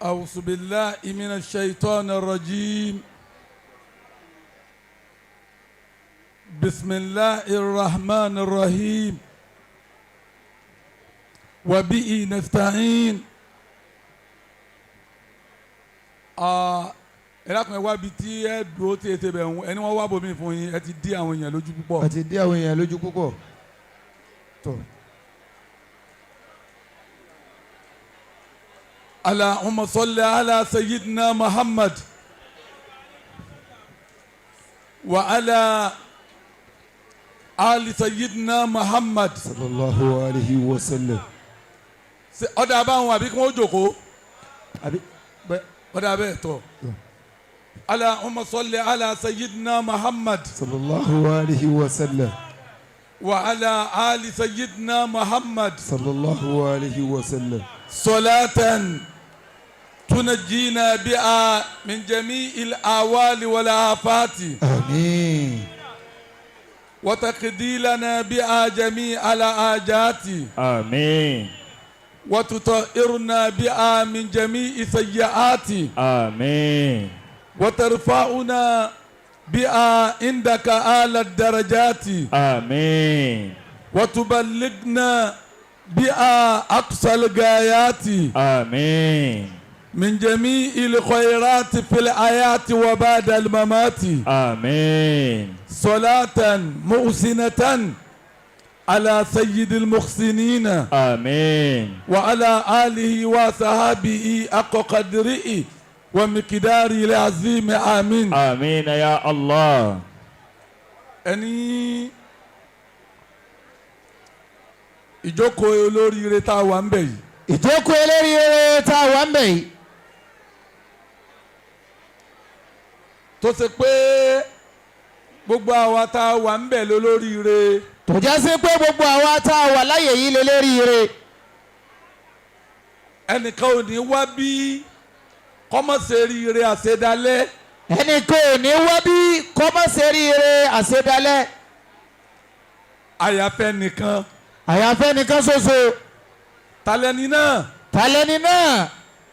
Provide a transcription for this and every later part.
أعوذ بالله من الشيطان الرجيم. بسم الله الرحمن الرحيم وبه نستعين. Ẹ dákun, ẹ wá bi tí ẹ dúró tí ètè bẹ̀ ń ẹni wọ́n wá bomi fún yín. Ẹ ti dí àwọn èèyàn lójú púpọ̀. Ẹ ti dí àwọn èèyàn lójú púpọ̀ tó. اللهم صل على سيدنا محمد وعلى آل سيدنا محمد. صلى الله عليه وسلم. Ṣé ọ̀dà abáwọn àbí kí wọ́n jókòó? Àbí bẹ́ẹ̀. Ọ̀dà bẹ́ẹ̀ tọ̀. اللهم صل على سيدنا محمد صلى الله عليه وسلم. وعلى آل سيدنا محمد. صلى الله عليه وسلم. صلاة تنجينا بها من جميع الأهوال والآفات. آمين. وتقضي لنا بها جميع الحاجات. آمين. وتطهرنا بها من جميع السيئات. آمين. وترفعنا بها عندك أعلى الدرجات. آمين. وتبلغنا بها أقصى الغايات. آمين. من جميع الخيرات في الحياة وبعد الممات. آمين. صلاة محسنة على سيد المحسنين. آمين. وعلى آله وصحبه حق قدره ومقداره العظيم، آمين. آمين يا الله. Ẹni ìjókòó olóríire tá a wà ń bẹ̀ yìí, Ìjókòó eléríire tá a wà ń bẹ̀ yìí, tó ṣe pé gbogbo àwa tá a wà ń bẹ̀ lólóríire, tó já sí pé gbogbo àwa tá a wà láyè yìí léléríire, ẹnìkan ò ní wá bí kọ́mọ̀sẹ̀ríire àṣedalẹ́. Ẹnìkan ò ní wá bí kọ́mọ̀sẹ̀ríire àṣedalẹ́. Àyàfẹ́ nìkan. Àyàfẹ́ nìkan ṣoṣo. Talẹ́ni náà? Tàlẹ́ni náà?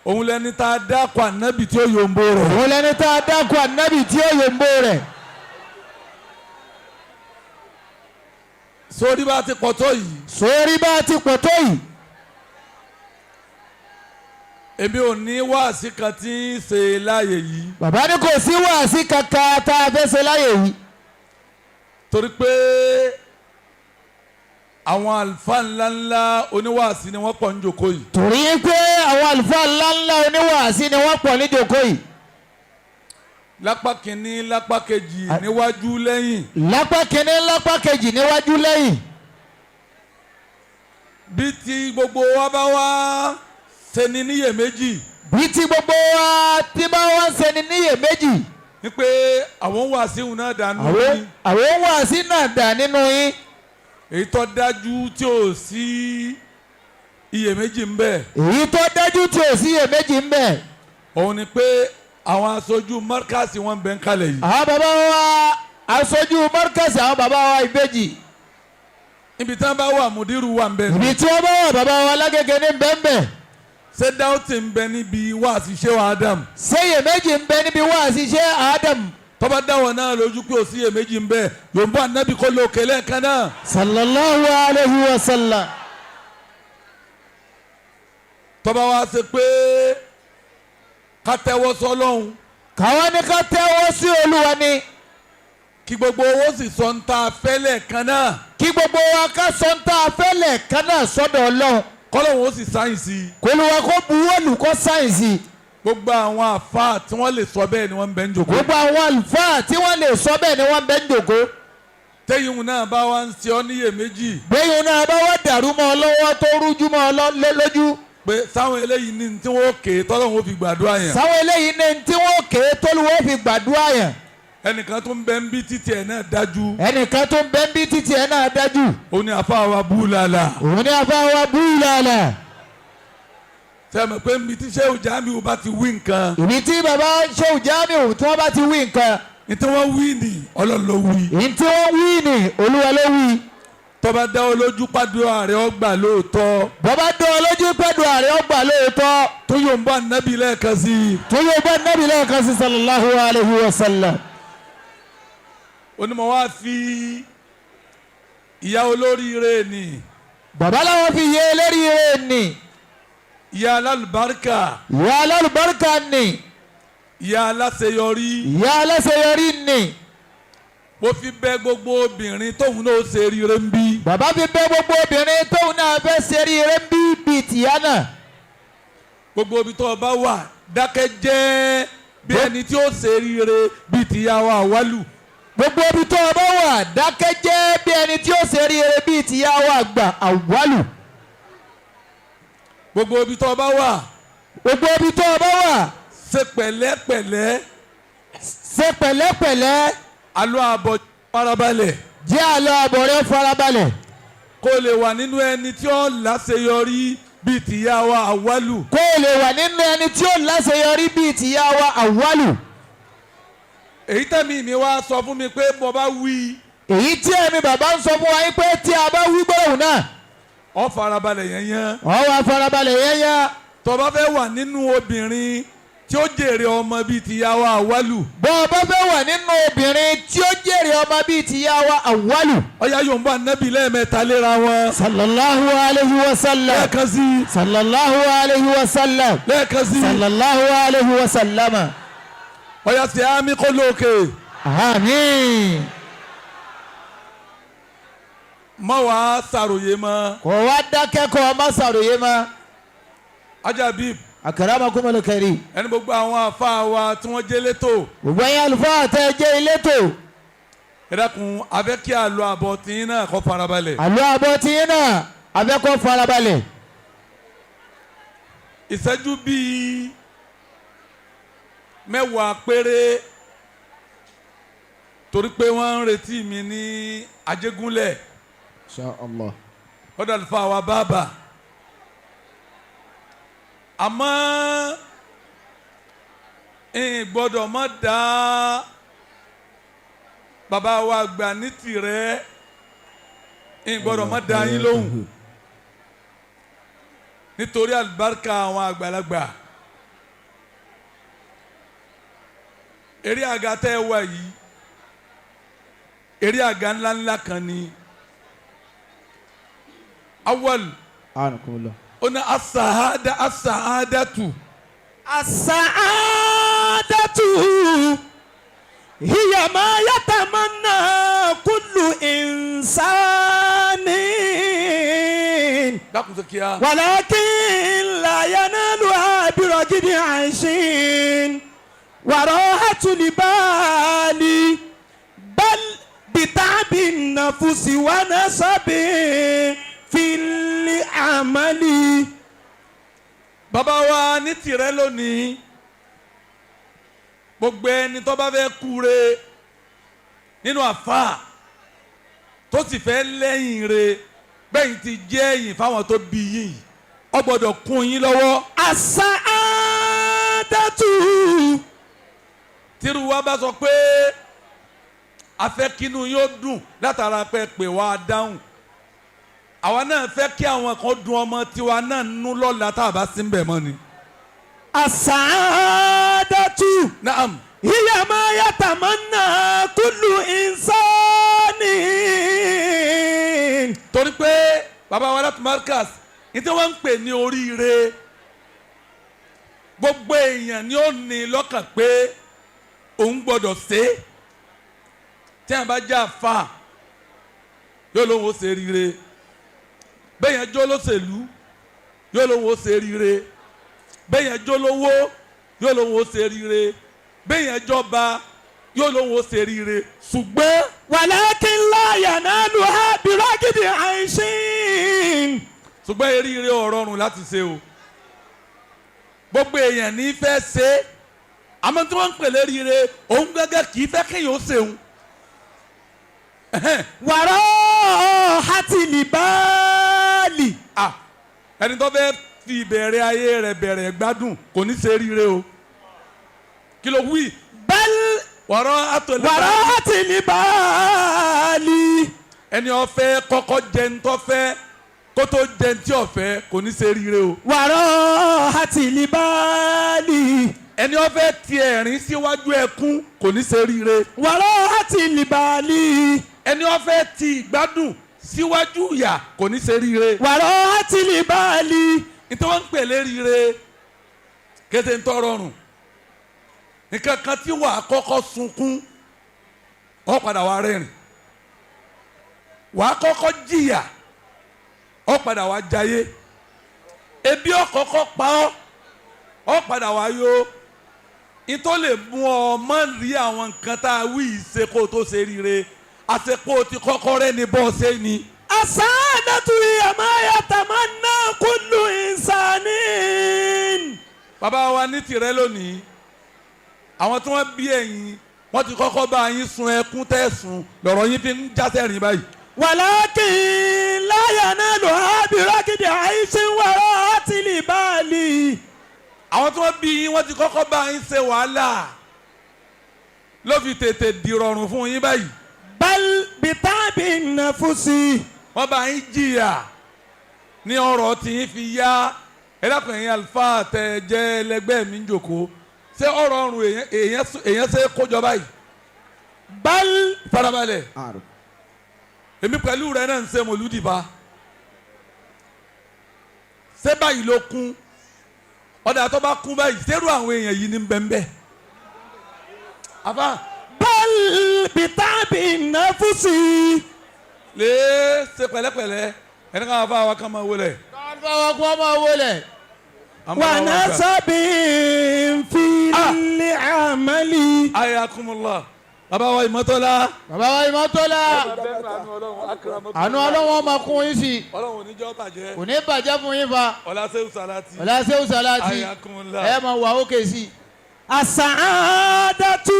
Òun lẹni tá a dákọ̀ ànábì tí ó yòǹbo rẹ̀. Òun lẹni tá a dákọ̀ ànábì tí ó yòǹbo rẹ̀. Sórí bá ti pọ̀ tó yìí, Sórí bá a ti pọ̀ tó yìí, èmi ò ní wáàsí kan tí ń ṣe láàyè yìí, bàbá ní kò sí wàásí kankan tá a fẹ́ ṣe láyè yìí, torí pé àwọn àlùfáà ńláńlá oníwàásí ni wọ́n pọ̀ ń jòkó yìí. Torí pé àwọn àlùfáà ńláńlá oníwàásí ni wọ́n pọ̀ níjókòó yìí. Lápá kìíní, lápá kejì, níwájú, lẹ́yìn. Lápá kínní, lápá kejì, níwájú, lẹ́yìn. Bí ti gbogbo wa bá wá ṣeni níyèméjì, Bí ti gbogbo wa tí bá wá ń ṣeni níyèméjì, ní pé àwọn wàásí náà dànù àwọn ní àwọn wàásí náà dà nínú yín? Èyí tó dájú tí ò sí iyèméjì ń bẹ, Èyí tó dájú tí ò sí iyèméjì ń bẹ, òun ni pé àwọn aṣojú mọ́rkàsì wọn bẹ ń kalẹ̀ yìí. Àwọn bàbá wa aṣojú mọ́rkàsì, àwọn bàbá wa ìbejì, Ibi tí wọ́n bá wà, mùdírù wà ń bẹ. Ibi tí wọ́n bá wà, bàbá wa lágége ní bẹ́ẹ̀nbẹ́ẹ̀. Ṣé dáwọ́tì ń bẹ níbi wáàsí ṣé wàá Adam? Ṣé iyèméjì ń bẹ níbi wáàsí ṣé Adam? Tọ́ba dáwọ̀ náà lójú pé ò sí iyèméjì ń bẹ, yòǹbó ànábì kó lókè lẹ́ẹ̀kan náà. صلى الله عليه وسلم. Tọ́ba wa ṣe pé ká tẹ́wọ́ sọ́lọ́hún, Káwọn ní ká tẹ́wọ́ sí Olúwa ni, kí gbogbo owó sì sọ ń ta fẹ́lẹ̀ kan náà, kí gbogbo wa ká sọ ń tá a fẹ́lẹ̀ kan náà sọ́dọ̀ Ọlọ́run, kọ́lọ́hún ó sì sáyìnsì, k'Olúwa kó buwọ́lù, kó sáyìnsì. Gbogbo àwọn àfáà tí wọ́n lè sọ bẹ́ẹ̀ ni wọ́n ń bẹ ń jòkó. Gbogbo àwọn àlùfáà tí wọ́n lè sọ bẹ́ẹ̀ ni wọ́n ń bẹ ń jòkó. Tẹ́yìn náà bá wá ń ṣe ọ́ níyèméjì, Bẹ́yìn náà bá wá dàrú mọ́ ọ lọ́wọ́, tó rújú mọ́ ọ lójú, pé sáwọn eléyìí ní tí wọ́n ké tọ́lọ́hún ó fi gbàdúrà yẹn, sáwọn eléyìí ní tí wọ́n ké tólúwọ́ fi gbàdúrà yẹn, ẹnìkan tó ń bẹ ń bí títí ẹ̀ náà dájú. Ẹnìkan tó ń bẹ ń bí títí ẹ̀ náà dájú. Ó ní àfáà wa búlàlà. Òun ní afáwa búlàlà. Sẹ́mi pé nbí tí Ṣéhù Jamiu bá ti wí nǹkan, Ìbí tí baba Ṣéhù Jamiu tí wọ́n bá ti wí nǹkan, ní tí wọ́n wí ni Ọlọ́run ló wí. Ìyí tí wọ́n wí ni Olúwa ló wí. Tó bá dá ọ lójú pàdúrà rẹ ó gbà lóòótọ́. Bọ́bá dán ọ lójú pẹ́ẹ́dù ààrẹ ọgbà lóòótọ́. Tó yóò ń bá nábì lẹ́ẹ̀kan sí i. Tó yóò bá nábì lẹ́ẹ̀kan sí, sallallahu alayhi wa sallam. Onímọ̀ wá fi ìyá olóríire ni. Bàbá làwọn fi yé eléríire ni. Ìyá alálùbáríkà. Ìyá alálùbáríkà ni. Ìyá aláṣeyọrí. Ìyá aláṣeyọrí ni. Mo fi bẹ̀ gbogbo obìnrin tóun náà ṣe ríire ń bí. Bàbá fi bẹ̀ gbogbo obìnrin tóun náà fẹ́ ṣe ríire ń bí bíi tìyá náà. Gbogbo ibi tó o bá wà, dákẹ́ jẹ́ bí ẹni tí ó ṣe ríire bíi tìyá wa àwálù. Gbogbo ibi tó o bá wà, dákẹ́ jẹ́ bí ẹni tí ó ṣe ríire bíi tìyá wa àgbà àwálù. Gbogbo ibi tó o bá wà, Gbogbo ibi tó o bá wà, ṣe pẹ̀lẹ́pẹ̀lẹ́. Ṣe pẹ̀lẹ́pẹ̀lẹ́. Alọ́ àbọ̀ farabalẹ̀. Jẹ́ àlọ́ àbọ̀ rẹ farabalẹ̀. Kó lè wà nínú ẹni tí ó láṣeyọrí bíi tìyá wa àwálù. Kó o lè wà nínú ẹni tí ó láṣeyọrí bíi tìyá wa àwálù. Èyí tẹ̀mí mi wá sọ fún mi pé mo bá wí, Èyí tí ẹ̀mí bàbá ń sọ fún wa yín pé tí a bá wí gbọ́dọ̀ náà, ọ farabalẹ̀ yẹn yẹn. Ọ̀ wá farabalẹ̀ yẹ́yẹ́. Tó bá fẹ́ wà nínú obìnrin tí ó jèrè ọmọ bíi tìyá wa àwálù, Bọ́ ọ bá fẹ́ wà nínú obìnrin tí ó jèrè ọmọ bíi tìyá wa àwálù, ọyá yóò ń bá nábì lẹ́ẹ̀mẹ́ta léra wọn. Sallallahu alayhi wa sallam. Lẹ́ẹ̀kan sí i. Sallallahu alayhi wa sallam. Lẹ́ẹ̀kan sí i. Sallallahu alayhi wa sallam. Ọyá sí àmì kó lókè. Àmín. Mọ́ wàá ṣàròyé mọ́. Kò wá dákẹ́ kọ́ ọ má ṣàròyé mọ́. Ajabi. Akramakumul karim. Ẹni gbogbo àwọn àfáà wa tí wọ́n jẹ́ létò, Gbogbo ẹ̀yin àlùfáà tẹ́ ẹ jẹ́ elétò, ẹ dákun, afẹ́ kí àlọ́ àbọ̀ tìyín náà kó farabalẹ̀. Àlọ́ àbọ̀ tiyín náà abẹ́kọ̀ farabalẹ̀. Ìṣẹ́jú bíi 10 péré, torí pé wọ́n ń retí mi ní Ajégúnlẹ̀. Insha Allah. Ọ̀dọ̀ àlùfáà wa bàbà, àmọ́ ń gbọ́dọ̀ mọ́ dá bàbá wa gbà ní tìrẹ, ń gbọ́dọ̀ mọ́ dá yín lóhùn nítorí àlùbáríkà àwọn àgbàlagbà. Eré àga tẹ́ ẹ wà yìí, eré àga ńláńlá kan ni. Awal ó ní asahada asahadatu. السعادة هي ما يتمنى كل إنسان، Dákun tó kíá. ولكن لا ينالها برغد عيش وراحة البال، بل بتعب النفس ونصب في العمل. Bàbá wa ní tìrẹ lónìí, gbogbo ẹni tó bá fẹ́ kúre nínú àfáà tó sì fẹ́ lẹ́yìn re bẹ́yìn ti jẹ́ ẹ̀yìn fáwọn tó bí yín yìí, ó gbọ́dọ̀ kún yín lọ́wọ́. السعادة Tírú wa bá sọ pé afẹ́kínú yóò dùn látara pé pé wá dáhùn, àwa náà fẹ́ kí àwọn kan dùn ọmọ tiwa náà nú lọ́la tá a bá sí ń bẹ̀ mọ́ ni. السعادة Naam. هي ما يتمنى كل إنسان. Torí pé bàbá wa láti Markaz ní tí wọ́n ń pè ní oríire, gbogbo èèyàn ni ó ní lọ́kàn pé òun gbọ́dọ̀ ṣe é. Tí a bá jẹ́ àfa, yóò lóun ó ṣe ríire. Bẹ́ẹ̀ yẹn jó lóṣèlú, yóò lóun ó ṣe ríire. Bẹ́ẹ̀ yẹn jó lówó, yóò lóun ó ṣe ríire. Bẹ́ẹ̀ yẹn jọba, yóò lóun ó ṣe ríire, ṣùgbọ́n ولكن لا ينالها برغد عيش. Ṣùgbọ́n eríire ò rọrùn láti ṣe o. Gbogbo èèyàn ní fẹ́ ṣe é, àmọ́ tí wọ́n ń pè léríire, òun gẹ́gẹ́ kì í fẹ́ kéèyàn ó ṣeun. وراحة البال. Ah, ẹni tó fẹ́ fi ìbẹ̀rẹ̀ ayé rẹ̀ bẹ̀rẹ̀ gbádùn kò ní ṣe ríire o. Kí ló wí? بل Wọ̀rọ̀ àtọ̀lẹ́. وراحة البال. Ẹni ó fẹ́ kọ́kọ́ jẹ ń tó fẹ́ kó tó jẹ ń tí ó fẹ́, kò ní ṣe ríire o. وراحة البال. Ẹni ó fẹ́ ti ẹ̀rín síwájú ẹkún, kò ní ṣe ríire. وراحة البال. Ẹni ó fẹ́ ti ìgbádùn síwájú ìyà, kò ní ṣe ríire. وراحة البال. Nítorí wọ́n ń pè léríire, kéde ń tọrọrùn nǹkan kan tí wàá kọ́kọ́ sunkún, ó padà wá rẹ́rìn. Wàá kọ́kọ́ jìyà, ó padà wá jayé. Ebi ó kọ́kọ́ pa ọ́, ó padà wá yó. Ìtọ́ lè mú ọ má rí àwọn nǹkan tá a wí yìí ṣe kó o tó ṣe ríire, àṣepọ̀ ti kọ́kọ́ rẹ́ ni bọ́ ṣe ni. السعادة هي ما يتمنى كل إنسان. Bàbá wa ní tìrẹ lónìí, àwọn tí wọ́n bí ẹ̀yin, wọ́n ti kọ́kọ́ bá yín sun ẹkún tẹ̀sùn, lọ̀rọ̀ yín fi ń jásẹ̀ rìn báyìí. ولكن لا ينالها برغد عيش وراحة البال. Àwọn tí wọ́n bí yín, wọ́n ti kọ́kọ́ bá yín ṣe wàhálà, ló fi tètè dìrọ̀rùn fún yín báyìí. بل بتعب النفس. Wọ́n bá yín jìyà ní ọ̀rọ̀ tí yín fi yá. Ẹ dákun, ẹ̀yin àlùfáà tẹ jẹ́ ẹlẹgbẹ́ mi ń jòkó, ṣé ọ̀rọ̀ ọ̀run èèyàn ṣe é kójọ báyìí? بل Farabalẹ̀, èmi pẹ̀lú rẹ náà ń ṣe mọ̀lúdì fa. Ṣé báyìí ló kún ọ̀dà? Tó bá kún báyìí, ṣérú àwọn èèyàn yìí ní bẹ́ńbẹ́ àfa? بل بتعب النفس. Lè ṣe pẹ̀lẹ́pẹ̀lẹ́, ẹni káwọn afa wa kàn máa wọlé. Káwọn wa kó máa wọlé. Àwọn bàbá wa gbà. ونسب في العمل. Ayakumullah, bàbá wa ìmọ̀tọ́lá. Bàbá wa ìmọ̀tọ́lá, àánú Ọlọ́wọ́n máa kún yín sí. Ọlọ́run ò ní jọ́ bàjẹ́. Kò ní bàjẹ́ fún yín fa. Ọlá sẹ́wù sàlátì. Ọ̀la sẹ́wù sàláàtì. Ayakumullah. Ẹ máa wà ókè sí i. السعادة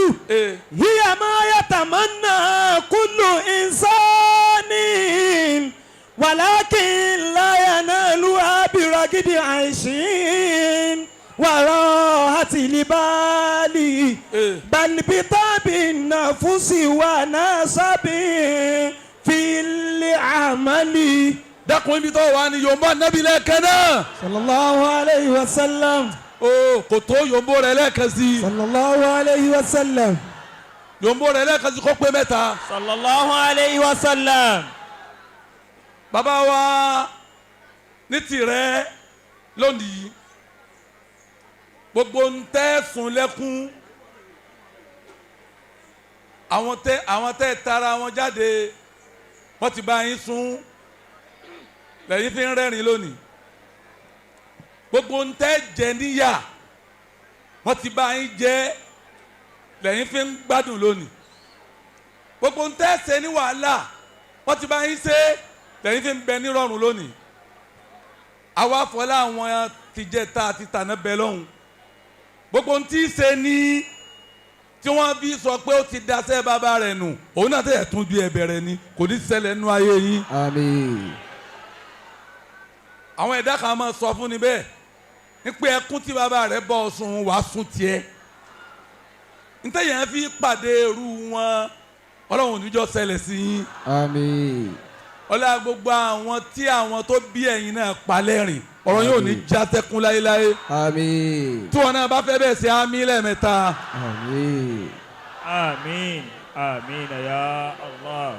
هي ما يتمنى كل إنسان، ولكن لا ينالها برغد عيش وراحة البال، بل بتعب النفس ونسب في العمل. Dákun, ibi tó wà ní yorùbá nábì lẹ́ẹ̀kan náà. صلى الله عليه وسلم. O kò tó yòǹbó rẹ lẹ́ẹ̀kan sí i. صلى الله عليه وسلم. Yòǹbó rẹ lẹ́ẹ̀kan sí, kó pé mẹ́ta. صلى الله عليه وسلم. Bàbá wa ní tìrẹ lónìí, gbogbo ń tẹ́ sùn lẹ́kún, àwọn tẹ́ tara wọn jáde, wọ́n ti bá yín sún, lẹ́yìn fi ń rẹ́rìn lónìí. Gbogbo ń tẹ́ jẹ níyà, wọ́n ti bá yín jẹ, lẹ́yìn fi ń gbádùn lónìí. Gbogbo ń tẹ́ ṣe ní wàhálà, wọ́n ti bá yín ṣe, lẹ́yìn fi ń bẹ nírọ̀rùn lónìí. Àwa fọlá àwọn tìjẹta àti tànà bẹ lọ́hùn. Gbogbo ń tí í ṣe ní tí wọ́n fi sọ pé ó ti daṣẹ́ bàbá rẹ̀ nù, òun náà tẹ̀ tún bí ẹ̀bẹ̀rẹ̀ ni, kò ní ṣẹlẹ̀ nínú ayé yín. Àmín. Àwọn ẹ̀dá kan máa sọ fún ni bẹ́ẹ̀ ní pé ẹkún tí bàbá rẹ̀ bọ́ ọ sùn, wàá sùn tiẹ̀. Ntẹ̀yẹ̀ fi pàdé irú wọn, Ọlọ́run ò ní jọ́ ṣẹlẹ̀ sí yín. Àmín. Ọlá gbogbo àwọn tí àwọn tó bí ẹ̀yin náà palẹ́rìn, ọ̀rọ̀ yóò ní já sẹ́kún láéláé. Àmín. Tí wọn náà bá fẹ́ bẹ́ẹ̀, ṣe àmín lẹ́ẹ̀mẹ́ta. Àmín. آمين آمين يا الله.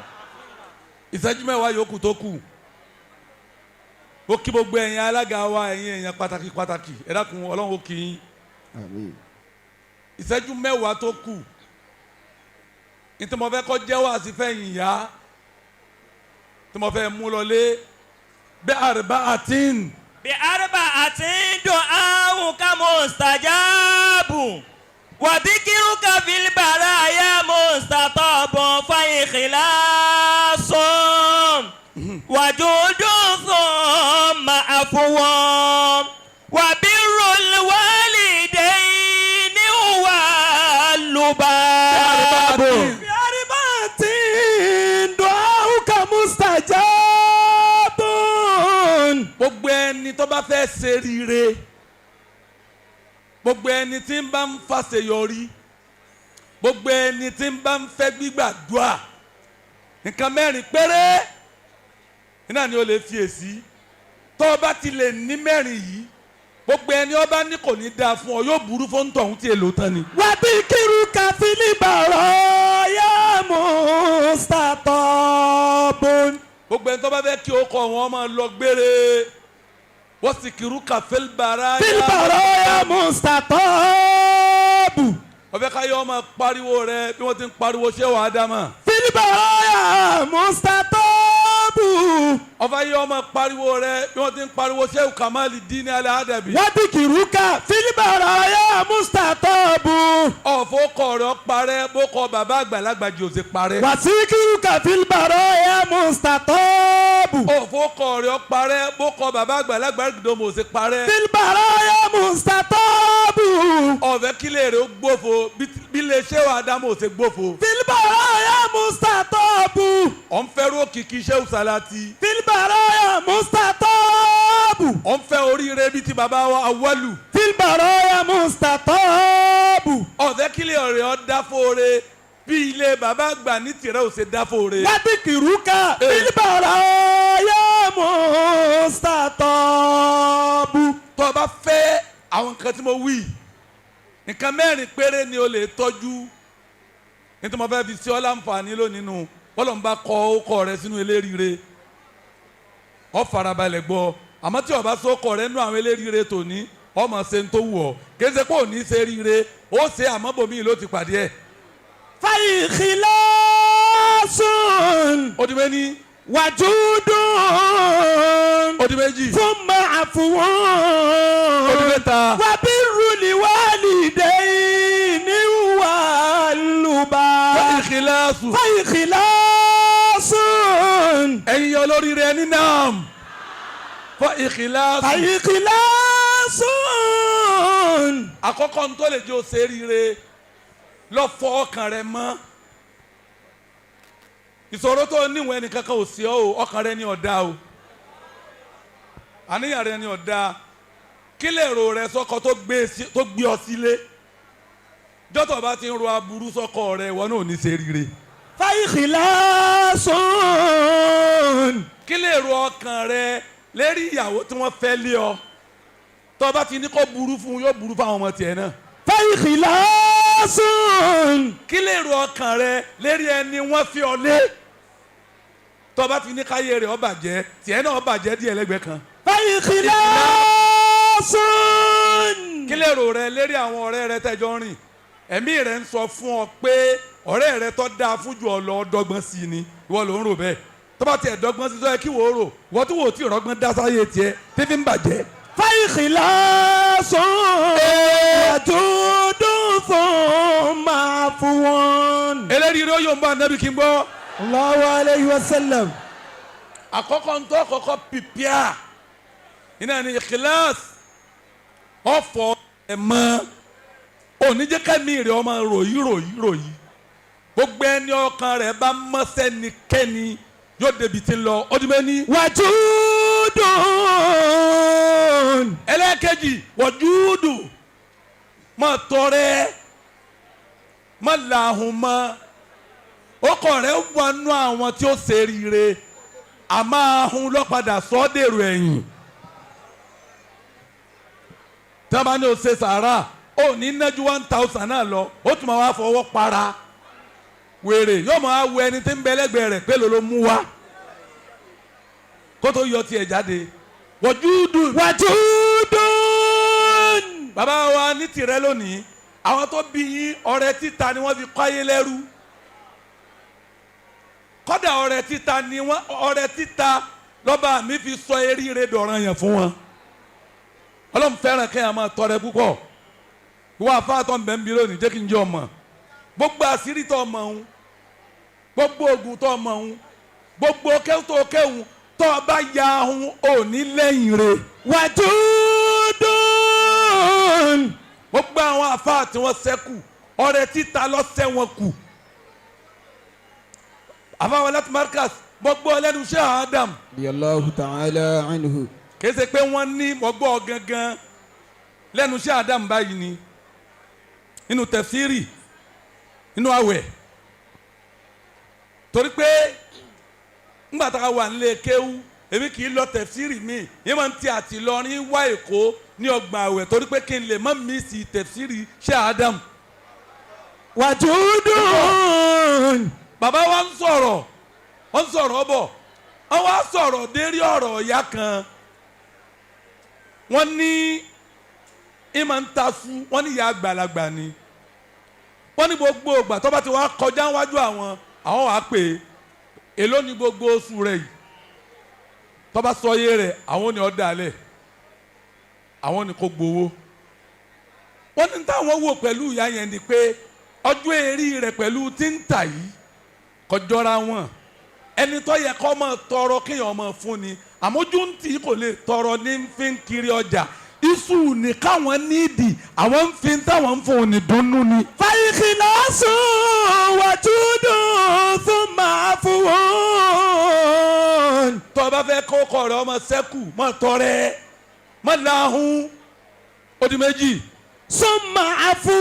Ìṣẹ́jú 10 yòókù tó kù, ó kí gbogbo ẹ̀yin alága wa, ẹ̀yin èèyàn pàtàkì pàtàkì, ẹ dákun, Ọlọ́run ó kí yín. Àmín. Ìṣẹ́jú 10 tó kù ní tí mo fẹ́ kọ́ jẹ́wọ́ àsìfẹ́yìn ìyá tí mo fẹ́ mú lọlé bẹ́ẹ̀ àrùbá àtìn. بأربعة دعاؤك مستجاب وذكرك في البرايا مستطاب، فإخلاص وجود ثم عفو وبر الوالدين هو اللباب. بأربعة دعاؤك مستجاب. Gbogbo ẹni tó bá fẹ́ ṣe rire, gbogbo ẹni tí ń bá ń fàṣeyọrí, gbogbo ẹni tí ń bá ń fẹ́ gbígbàdúà. Nǹkan mẹ́rin péré iná ni o lè fi èsì. Tó o bá ti lè ní mẹ́rin yìí, gbogbo ẹni ọba ní kò ní dáa fún ọ, yóò burú fún tọ̀hún tí èlò tán ni. وذكرك في البرايا مستطاب. Gbogbo ẹni tó bá fẹ́ kí o kọ wọn máa lọ gbére, wọ́n sì kiri kàfẹ́lì bàrà. في البرايا مستطاب. Ọbẹ̀ káyọ̀ ọmọ pariwo rẹ bí wọ́n ti ń pariwo ṣé wàá dá mọ̀. في البرايا مستطاب. Ọba yẹ ọmọ pariwo rẹ bí wọ́n ti ń pariwo ṣé Kamali dín ní alẹ́ àdàbí. وذكرك في البرايا مستطاب. Ọ̀fọ̀ kọ̀ rẹ̀ parẹ́ bó kọ bàbá àgbàlagbà jì ó sì parẹ́. وذكرك في البرايا مستطاب. Ọ̀fọ̀ kọ̀ rẹ̀ parẹ́ bó kọ bàbá àgbàlagbà gbòdòmò ó sì parẹ́. في البرايا مستطاب. Ọ̀fẹ́ kílẹ̀ rẹ̀ ó gbófo bí lè ṣé wàá dámọ̀ ó sì gbófo. في البرايا مستطاب. Ọ̀ ń fẹ́rù òkìkí ṣéwù Sàlátì. في البرايا مستطاب. Ọ̀ ń fẹ́ oríire bíi ti bàbá wa Awọ́lù. في البرايا مستطاب. Ọ̀fẹ́ kílẹ̀ rẹ̀ ọ́ dáfóore bí ilé bàbá àgbà ní tìrẹ ò ṣe dáfóore. وذكرك في البرايا مستطاب. Tó o bá fẹ́ àwọn nǹkan tí mo wí, nǹkan mẹ́rin péré ni o lè tọ́jú. Nítorí mo fẹ́ fi sí ọ láǹfààní lónìí nù, bọ́lọ̀ ń bá kọ ọkọ rẹ sínú eléríire, ọ farabalẹ̀ gbọ́. Àmọ́ tí o bá sọ ọkọ rẹ nú àwọn eléríire tòní, ọmọ ṣe ń tó wù ọ́. Kì í ṣe pé ò ní ṣe ríire, ó ṣe, àmọ́ bòmíì ló ti pàdé ẹ̀. فإخلاص. Ó di méní. وجود. Ó di méjì. ثم عفو. Ó di mẹ́ta. وبر الوالدين واللبا. Ìkìláàsù. فإخلاص. Ẹ̀yin olóríire ẹni náà fọ ìkìláàsù. فإخلاص. Àkọ́kọ́ ń tó lè jẹ́ òṣèré, lọ fọ ọkàn rẹ mọ́. Ìṣòro tó níwọ̀n ẹnìkankan ò sí ọ o, ọkàn rẹ ni ọ̀dà o, àníyàn rẹ ni ọ̀dà. Kí lè rò rẹ sọkọ tó gbé ọ sílé? Jọ́tọ̀ bá ti ń ro aburú sọkọ rẹ, ìwọ náà ò ní ṣe rire. فإخلاص. Kí lè ro ọkàn rẹ lérí ìyàwó tí wọ́n fẹ́ lé ọ? Tó bá ti ní kó burú fún un, yóò burú fún àwọn ọmọ tiẹ̀ náà. فإخلاص. Kí lè ro ọkàn rẹ lérí ẹni wọ́n fi ọ lé? Tó bá ti ní káyé rẹ̀ ó bàjẹ́, tiẹ̀ náà ó bàjẹ́ díẹ̀ lẹ́gbẹ̀ẹ́ kan. فإخلاص. Kí lè rò rẹ lérí àwọn ọ̀rẹ́ rẹ tẹ́jọ́ rìn? Ẹ̀mí rẹ ń sọ fún ọ pé ọ̀rẹ́ rẹ tó dáa fún jù ọ lọ dọ́gbọ́n sí i ni. Ìwọ ló ń rò bẹ́ẹ̀. Tó bá tiẹ̀ dọ́gbọ́n sí i, sọ yẹ kí wò ó rò wọ́n tí wò ó tí rọ́gbọ́n dá sáyé tiẹ̀ tí fi ń bàjẹ́. فإخلاص وجود ثم عفو. Eléyìí ló yóò ń bá anabi kí n gbọ́. الله عليه وسلم. Àkọ́kọ́ ń tọ́ kọ́kọ́ pìpìà iná ní ikhlas. Ọ̀fọ̀ ẹ̀ mọ́ oníjẹ́kẹ́mi rẹ̀ ọmọ ròyìn ròyìn ròyìn. Gbogbo ẹni ọkàn rẹ̀ bá mọ́ sẹ́nikẹ́ni, yóò débi tí ń lọ. Ọdún mẹ́ni. وجود. Ẹlẹ́ẹ̀kejì, wọ̀júùdù, má tọrẹ, má làhùn mọ́. Ọkọ rẹ̀ wà nù àwọn tí ó ṣe rire, àmọ́ ahun lọ́padà sọ́dẹ̀rù ẹ̀yìn. Tí wọ́n bá ní o ṣe sàárà, ó ní nájú 1,000 náà lọ, ó tún máa wá fọwọ́ para wèrè, yóò máa wo ẹni tí ń bẹ lẹ́gbẹ̀ẹ́ rẹ̀ pé ló mú wá kó tó yọ tiẹ̀ jáde. Wọ́júdù. وجود. Bàbá wa ní tìrẹ lónìí, àwọn tó bí yín, ọrẹ títa ni wọ́n fi kọ́ ayé lẹ́rú. Kọ́dà ọrẹ títa ni wọ́n, ọrẹ títa lọ́ba mi fi sọ eríire dọ̀ràn yẹn fún wọn. Ọlọ́run fẹ́ràn kéèyàn máa tọrẹ púpọ̀. Ìwọ àfáàtọ̀ ń bẹ̀ ń bi lónìí, jẹ́ kí n jẹ́ ọmọ gbogbo àṣírí tó ọmọ òun, gbogbo oògùn tó ọmọ òun, gbogbo kéwù tó kéwù, tó o bá ya ahun, òní lẹ́yìn rẹ̀. وجود. Gbogbo àwọn àfáà tí wọ́n ṣẹ́kù, ọrẹ títa lọ́sẹ̀ wọn kù. Àfáà wọn láti Markaz, gbogbo ọlẹ́nu iṣẹ́ Adam. Radiyallahu ta'ala anhu. Kìí ṣe pé wọ́n ní mọ̀gbọ́ gangan lẹ́nu iṣẹ́ Adam báyìí ni nínú tẹ̀síìrì nínú àwẹ̀. Torí pé ńgbà tá a wà nílé kéwú, èmi kì í lọ tẹ̀fsírì mi, yẹn máa ń ti àti Ìlọrin wá Èkó ní ọgbà àwẹ̀, torí pé kí n lè má miss tẹ̀fsírì ṣé Adam. وجود. Bàbá wa ń sọ̀rọ̀, wọ́n ń sọ̀rọ̀ bọ̀, wọ́n wá sọ̀rọ̀ dérí ọ̀rọ̀ ìyá kan. Wọ́n ní ìmọ̀ ń ta fún wọ́n ní ìyá àgbàlagbà ni. Wọ́n ní gbogbo ìgbà tó bá ti wá kọjá wájú àwọn, àwọn wàá pè é, èló ni gbogbo oṣù rẹ̀ yìí? Tó bá sọ iye rẹ̀, àwọn ò ní ọ́ dalẹ̀, àwọn ò ní kó gbowó. Wọ́n ní táwọn wò pẹ̀lú ìyá yẹn ni pé ọjọ́ èrí rẹ̀ pẹ̀lú tí ń tà yìí kọjọra wọn. Ẹni tó yẹ kó máa tọrọ kéèyàn máa fún ni, àmójú ń tì í, kò lè tọrọ ní fi ń kiri ọjà. Iṣu ní káwọn nídìí, àwọn ń fi táwọn ń fún un ní dunnú ni. فإخلاص وجود ثم عفو. Tó o bá fẹ́ kó kọ rẹ̀ ọmọ sẹ́kù, mọ̀ tọrẹ, mọ̀ láhùn, ó di méjì. ثم عفو.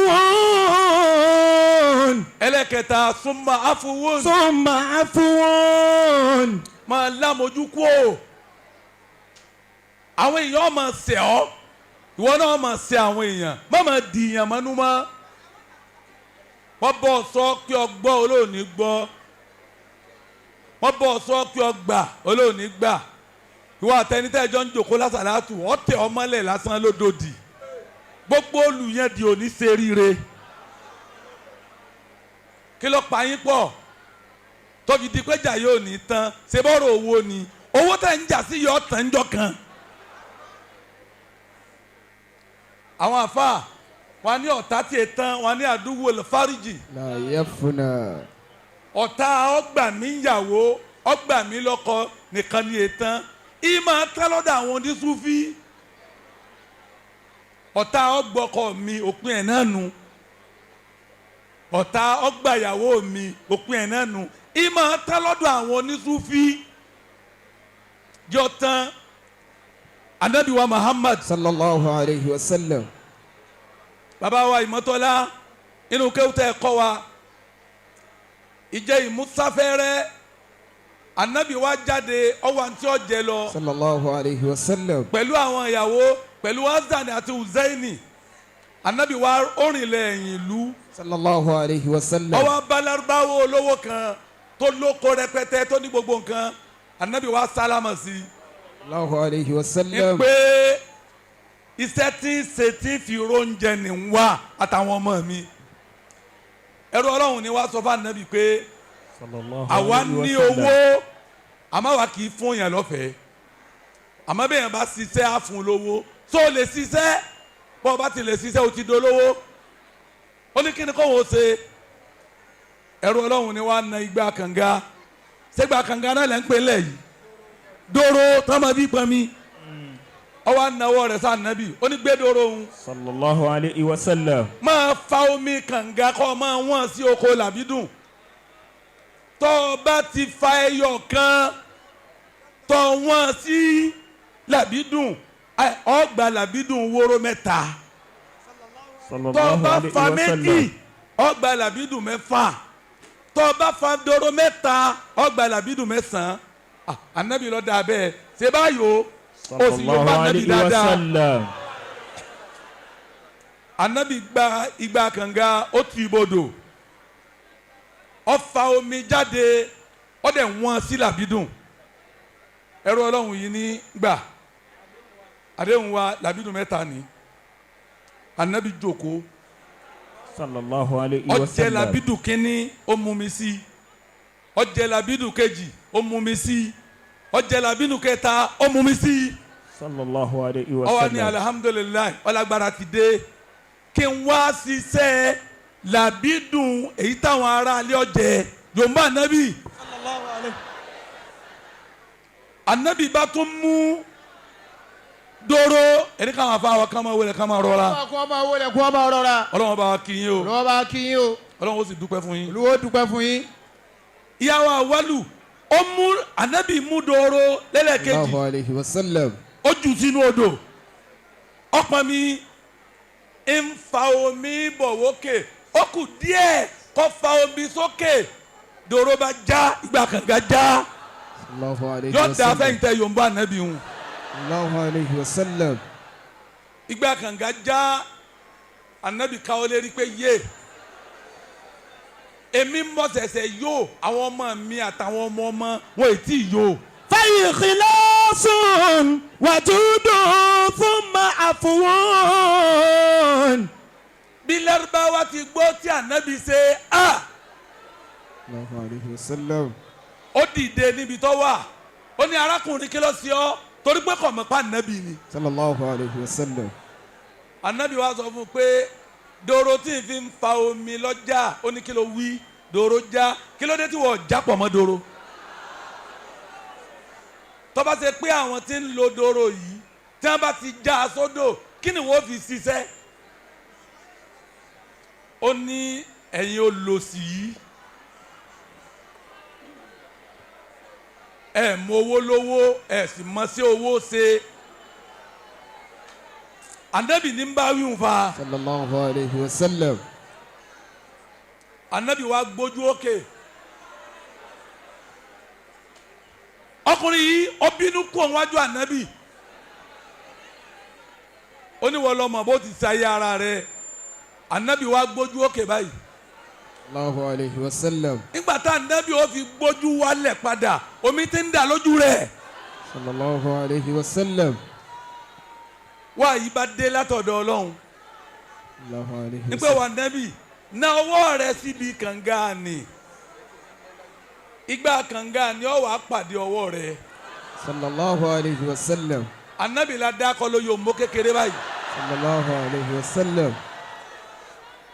Ẹlẹ́kẹta, ثم عفو. ثم عفو. Máa lámojú kú o. Àwọn èèyàn máa ṣẹ̀ ọ́, ìwọ náà máa ṣẹ̀ àwọn èèyàn, má máa di èèyàn mọ́nú mọ́. Wọ́n bọ̀ sọ pé ọ gbọ́, olóòní gbọ́. Wọ́n bọ̀ sọ pé ọ gbà, olóòní gbà. Ìwọ àtẹnitẹ́jọ́ ń jòkó lásàlátù, ọ́ tẹ ọ mọ́lẹ̀ lásán lódòdì, gbogbo olùyẹn di òní ṣe ríire. Kí ló pa yín pọ̀ tóbi di pé jà yóò ní tán? Ṣe bọ́rọ̀ owó ni? Owó tẹ̀ ń jà sí yọ tán jọ kan. Àwọn àfa wọn ní ọ̀tá tí e tán, wọn ní àdúgbò fáríjì. لا يفنى. Ọ̀tá ọgbà mi yàwó, ọgbà mi lọ́kọ nìkan ní e tán. Ìmọ̀ tán lọ́dọ̀ àwọn onísúfí. Ọ̀tá ọgbọ́kọ mi, òpin ẹ̀ náà nu. Ọ̀tá ọgbàyàwó mi, òpin ẹ̀ náà nu. Ìmọ̀ tán lọ́dọ̀ àwọn onísúfí jọ tán. Anabi wa Muhammad صلى الله عليه وسلم. Bàbá wa Ìmọ̀tọ́lá, inú kéwútẹ́ ẹ̀kọ́ wa ìjẹ́ ìmúsáfẹ́rẹ́, anabi wa jáde, ọwọ́ àǹtí ọ̀jẹ̀ lọ صلى الله عليه وسلم. Pẹ̀lú àwọn ìyàwó, pẹ̀lú Hasan àti Hussaini. Anabi wa orinlẹ̀ ẹ̀yìn ìlú. صلى الله عليه وسلم. Ọwọ́ balárúbáwò olówó kan tó lóko rẹpẹtẹ, tó ní gbogbo nǹkan. Anabi wa sálámà sí i الله عليه وسلم. pé iṣẹ́ tí ń ṣe tí ń fi róúnjẹ ní ń wá àtàwọn ọmọ mi. Ẹrú Ọlọ́run ni wá sọ fún anabi pé àwa ní owó, àmọ́ àwa kì í fún yẹn lọ́fẹ̀ẹ́, àmọ́ bẹ́ẹ̀ yẹn bá ṣiṣẹ́, á fún un lówó. Tó o lè ṣiṣẹ́? Bọ́ ọ bá ti lè ṣiṣẹ́, o ti dolówó. Ó ní kí ni kó wọ́n ṣe? Ẹrú Ọlọ́run ni wàá na igbá kànga. Ṣégbà kànga náà lẹ́ ń pè lẹ̀ yìí, dóró tó máa bí pọn mi. Ọwọ́ anáwó rẹ̀ sá nàbì, ó ní gbé dóró òun. صلى الله عليه وسلم. Máa fa omi kànga, kọ́ máa wọ́n sí oko làbídùn. Tó o bá ti fa ẹyọ kan tó wọ́n sí làbídùn, ọgbà làbídùn wóró mẹ́ta. Tó o صلى الله bá عليه fa méjì, وسلم. ọgbà làbídùn mẹ́fà. Tó o bá fa dóró mẹ́ta, ọgbà làbídùn mẹ́sàn-án. Ah, anabi ló dáa bẹ́ẹ̀. Ṣe báyò ó sì yóò صلى bá الله anabi عليه dáadáa. وسلم. Anabi gba igba kànga, ó ti ibodò, ó fa omi jáde, ó dẹ̀ wọ́n sí làbídùn. Ẹrú Ọlọ́run yìí ní gbà àdéhùn wa, làbídùn mẹ́ta ni. Anabi jókòó. صلى الله عليه Ó jẹ وسلم. Làbídùn kínní, ó mú mi sí. Ó jẹ làbídùn kejì, ó mú mi sí. Ó jẹ làbídùn kẹta, ó mú mi sí. صلى الله عليه Ó wá ní وسلم. alihamudulilayi, ọlágbára ti dé kí n wá ṣiṣẹ́ làbídùn èyí táwọn ará ilé ọjẹ yorùbá. Anabi, anabi bá tún mú dóró ẹni káwọn afáwọn ká máa wọlé, ká máa rọra. Kó máa wọlé, kó máa rọra. Ọlọ́wọ́n bá wa kí yín o. Olúwa bá kí yín o. Ọlọ́wọ́n ó sì dúpẹ́ fún yín. Olúwa ó dúpẹ́ fún yín. Ìyàwó àwálù, ó mú, anabi mú dóró lẹ́lẹ́kejì. الله عليه وسلم. Ó jù sínú odò, ọpọn mi ń fa omi bọ̀ wókè. Ó kù díẹ̀ kó fa omi sókè. Dòró bá já, ìgbà kànga já. Sallallahu alayhi Yóò wa da sallam. fẹ́yìntẹ́ yorùbá ànábì hùn. Sallallahu alayhi wa sallam. Ìgbà kànga já, ànábì káwọ́ lérí pé yé èmi mọ̀ ṣẹ̀ṣẹ̀ yó, àwọn ọmọ mi àtàwọn ọmọ ọmọ wọn ò tí ì yó. فإخلاص وجود ثم عفو. Bí Lárúbáwá ti gbọ́ tí ànábì ṣe a, Sallallahu alayhi wa sallam. ó dìde níbi tó wà, ó ní, "Arákùnrin, kí ló ṣe ọ́?" Torí pé kò mọ̀ pa ànábì ni. Sallallahu alayhi wa sallam. Ànábì wa sọ fún un pé dòrò tí n fi ń fa omi lọ́jà. Ó ní, "Kí ló wí? Dòrò já? Kí ló dé tí wọ́n já pọ̀ mọ́ dòrò? Tó bá ṣe pé àwọn tí ń lo dòrò yìí, tí wọ́n bá ti já a sódò, kí ni wọ́n fi ṣiṣẹ́?" Ó ní, "Ẹ̀yin olòṣì yìí, ẹ̀ mọ owó lówó, ẹ̀ sì mọ sí owó ṣe." Ànábì ní ń bá wíwùn fa. Sallallahu alayhi wa sallam. Anabi wa gbójú òkè. Ọkùnrin yìí, ó bínú kú òun wájú anabi. Ó ní, "Wọ́n lọ́mọ bó ti ṣayé ara rẹ̀." Anabi wa gbójú òkè báyìí. Sallallahu alayhi wa sallam. Nígbà tá anabi ó fi gbójú wálẹ̀ padà, omi ti ń dà lójú rẹ̀. Sallallahu alayhi wa sallam. Wá yìí bá dé látọ̀dọ̀ Ọlọ́run. Sallallahu alayhi wa Nígbà sallam. wà nẹ́bì na ọwọ́ rẹ síbi kànga ni, ìgbà kànga ni ọ wàá pàdé ọwọ́ rẹ. Sallallahu alayhi wa sallam. Anabi la dákọ ló yóò mú kékeré báyìí. Sallallahu alayhi wa sallam.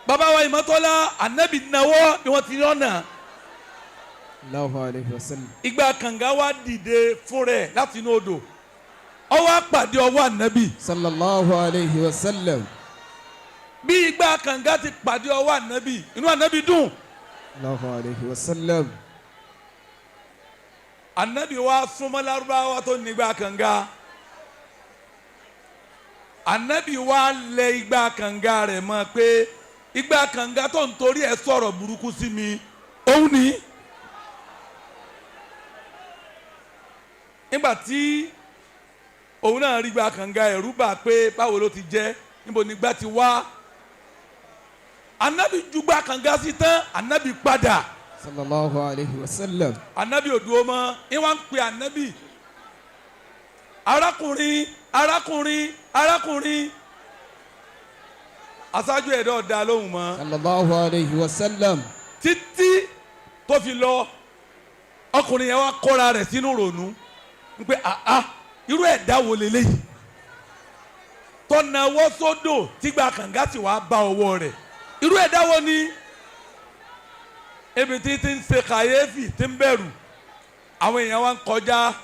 Bàbá wa Ìmọ̀tọ́lá, anabi nawọ́ ni wọ́n ti yọ̀nà. Sallallahu alayhi wa sallam. Ìgbà kànga wa dìde fún rẹ̀ láti inú odò, ó wá pàdé ọwọ́ anabi. Sallallahu alayhi wa sallam. Bí ìgbà kànga ti pàdé ọwọ́ anabi, inú anabi dùn. Sallallahu alayhi wa sallam. Anabi wa súnmọ́ Lárúbáwá tó nígbà kànga. Anabi wa lẹ ìgbà kànga rẹ̀ mọ́ pé ìgbà kànga tó ń torí ẹ̀ sọ̀rọ̀ burúkú sí mi, òun ni. Nígbà tí òun náà rí ìgbà kànga, ẹ̀rú bà pé báwo ló ti jẹ́, níbo ni ìgbà ti wá. Anabi ju ìgbà kànga sí tán, anabi padà. Sallallahu alayhi wa sallam. Anabi ò dúró mọ́, ní wọ́n ń pe anabi, "Arákùnrin, arákùnrin, arákùnrin." Aṣáájú ẹ̀dá ọ̀dà lóhùn mọ́. Sallallahu alayhi wa sallam. Títí tó fi lọ, ọkùnrin yẹn wá kóra rẹ̀ sínú rònú ń pé, àá, irú ẹ̀dá wo leléyìí tọ́nà ọwọ́ sódò tígbà kànga sì wá bá ọwọ́ rẹ̀? Irú ẹ̀dá wo ni? Ibi tí ti ń ṣe kàyéfì, tí ń bẹ̀rù, àwọn èèyàn wa ń kọjá,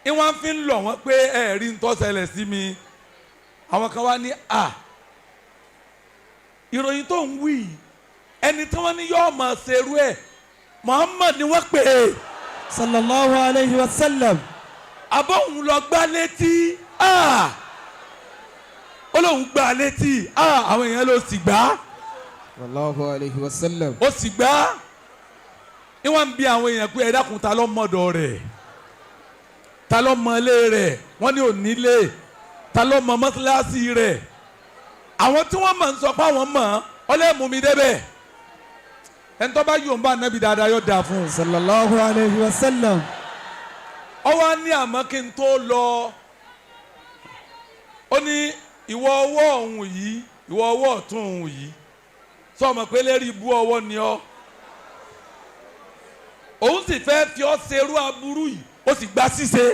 ìwọ̀n fi ń lọ̀ wọ́n pé ẹ̀rí ń tó ṣẹlẹ̀ sí mi. Àwọn kan wá ní, à, ìròyìn tó ń wí yìí, ẹni tí wọ́n ní yóò máa ṣerú ẹ̀, Muhammad ni wọ́n pè é. Sallallahu alayhi wa sallam. Abóhùn lọ gbá létí, ah! Ó lóun gbá létí, ah! Àwọn èèyàn ló sì gbá. Sallallahu alayhi wa sallam. Ó sì gbá. Ìwọ̀n ń bi àwọn èèyàn pé, "Ẹ dákun, ta ló mọ̀dọ̀ rẹ̀? Ta ló mọ ilé rẹ̀?" Wọ́n ní onílé. "Ta ló mọ mọ́sálásí rẹ̀?" Àwọn tí wọ́n mọ̀ ń sọ pé àwọn mọ̀ ọlẹ́mú mi débẹ̀. Ẹni tó bá yóò ń bá anabi dáadáa, yóò dáa fún un. Sallallahu alayhi wa sallam. Ọwọ́ ní, àmọ́ kí n tó lọ, ó ní, "Ìwọ ọwọ́ òun yìí, ìwọ ọwọ́ ọ̀tún òun yìí, sọ ma pé lérí ibú ọwọ́ ni ọ́? Òun sì fẹ́ fi ọ́ ṣerú aburú yìí, ó sì gba ṣíṣe.